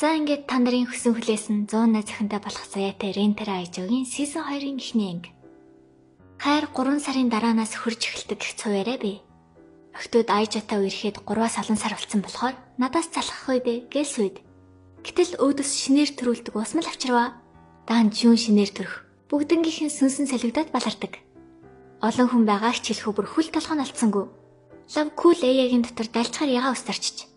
За, ингээд та нарын хүсэн хүлээсэн 100 найз охинтой болох заяатай Рентара Айжогийн season 2-ын эхний анги. Хайр 3 сарын дараанаас хөрж эхэлдэг гэх цуваарай би. Охтууд Айжотой үерхэд 3-аас олон сар болсон болохоор надаас залхах үед гээл сүйд. Гэтэл өөдөөс шинээр төрүүлдэг усмал авчирваа. Даанч юун шинээр төрөх. Бүгднгийнхэн сүнсэн солигдоод балардаг. Олон хүн байгаа хичээлхүү бүр хөл толгой нь алдсангүй. Лав кул эягийн дотор далжгаар ягаа устарчиж.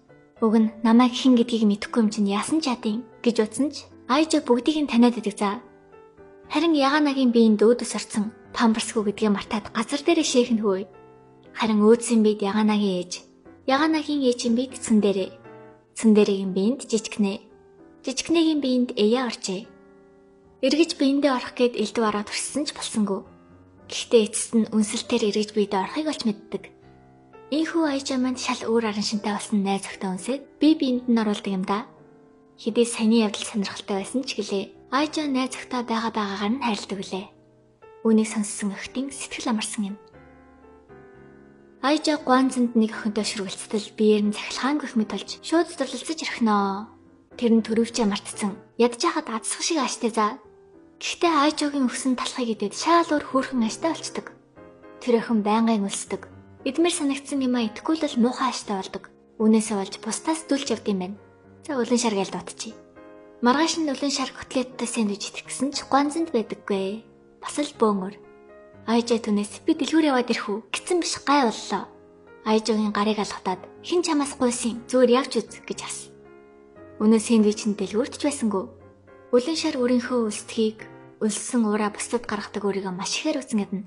Уг нь намайг хэн гэдгийг мэдэхгүй юм чинь яасан ч ядын гэж утсан ч Айжо бүгдийг нь таниад идэг за. Харин яганагийн биеинд өөдөс орцсон памперсгүй гэдгээ мартаад газар дээрээ шээхэн хөөе. Харин өөдсөн бид яганагийн ээж. Яганагийн ээжийн бид цэндэрээ. Цэндэрийн биеинд жижигнэ. Жижигнэгийн биеинд эя орчээ. Эргэж биендээ орох гээд элдв ороод төрсөн ч болсонгүй. Гэхдээ эцэст нь үнсэлтээр эргэж биедээ орохыг олж мэддэг. Ийхүү Айжа манд шал өөр араншинтай болсон найз охидоо үнсээд би биеинд нь оруулдаг юм да. Хэдий саяны явдал сонирхолтой байсан ч гэлээ. Айжа найз охидоо байгаа байгаагаар нь хайрладаг үлээ. Үүнийг сонссон охидын сэтгэл амарсан юм. Айжа гуанзанд нэг охинтой шүргэлцтэл биеэр нь цахилгаан гэх мэт болж шууд зурлалцаж ирэхнөө. Тэр нь төрөвчөө мартцсан. Ядж хахад адсах шиг ааштай за. Гэхдээ Айжогийн өгсөн талхыг идээд шаал өөр хөөрхөн ааштай болчдөг. Тэр охин байнгын өлсдөг. Эдмэр санагдсан юмаа идэхгүй л муухай ааштай болдог. Үүнээсээ болж бусдаас дүлж явд юм байна. За, үлэн шар гээл дутчих. Маргааш нь үлэн шар котлеттай сэндвич идэх гэсэн ч гуанзанд байдаггүй. Бас л бөөнгөр. Айжа түүнээс би дэлгүүр яваад ирэх үү гэсэн биш гай боллоо. Айжогийн гарыг алгатаад хэн чамаас гуйсан, зүгээр явж үз гэж ас. Өнөө сэндвич нь дэлгүүрт ч байсангүй. Үлэн шар өөрийнхөө өлсдгийг өлссөн уураа бусдад гаргадаг өөрийгөө маш ихээр үзэн ядна.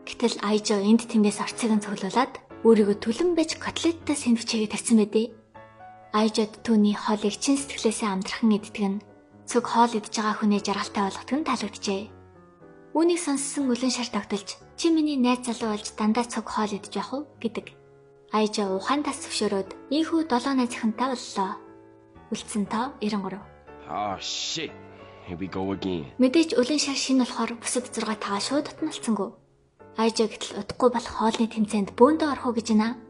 Гэтэл Айжо энд тэндээс орцыг нь цуглуулад өөрийгөө түлэн байж котлеттай сэндвичээгээ тавьсан байдээ. Айжод түүний хоолыг чин сэтгэлээсээ амтрахын иддэг нь цуг хоол идж байгаа хүнээ жаргалтай болгодог нь таалагджээ. Үүнийг сонссон үлэн шар тогтолж, чи миний найз залуу болж дандаа цуг хоол идэж явах уу гэдэг. Айжо ухаан тас зөвшөөрөөд ийхүү 7 найз охинтой боллоо. Үлдсэн тоо 93. Oh shit. Here we go again. Мэдээж үлэн шар шинэ болохоор бусад 6 тагаа шууд утналцсангүй. Айжо гэтэл удахгүй болох хоолны тэмцээнд бөөндөө орох уу гэж байна.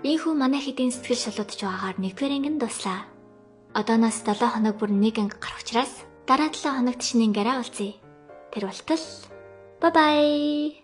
Ийхүү манай хэдийн сэтгэл шулуудж байгаагаар нэгдүгээр анги нь дуслаа. Одооноос 7 хоног бүр нэг анги гарах учраас дараа 7 хоногт шинэ ангиараа уулзъя. Тэр болтол bye bye.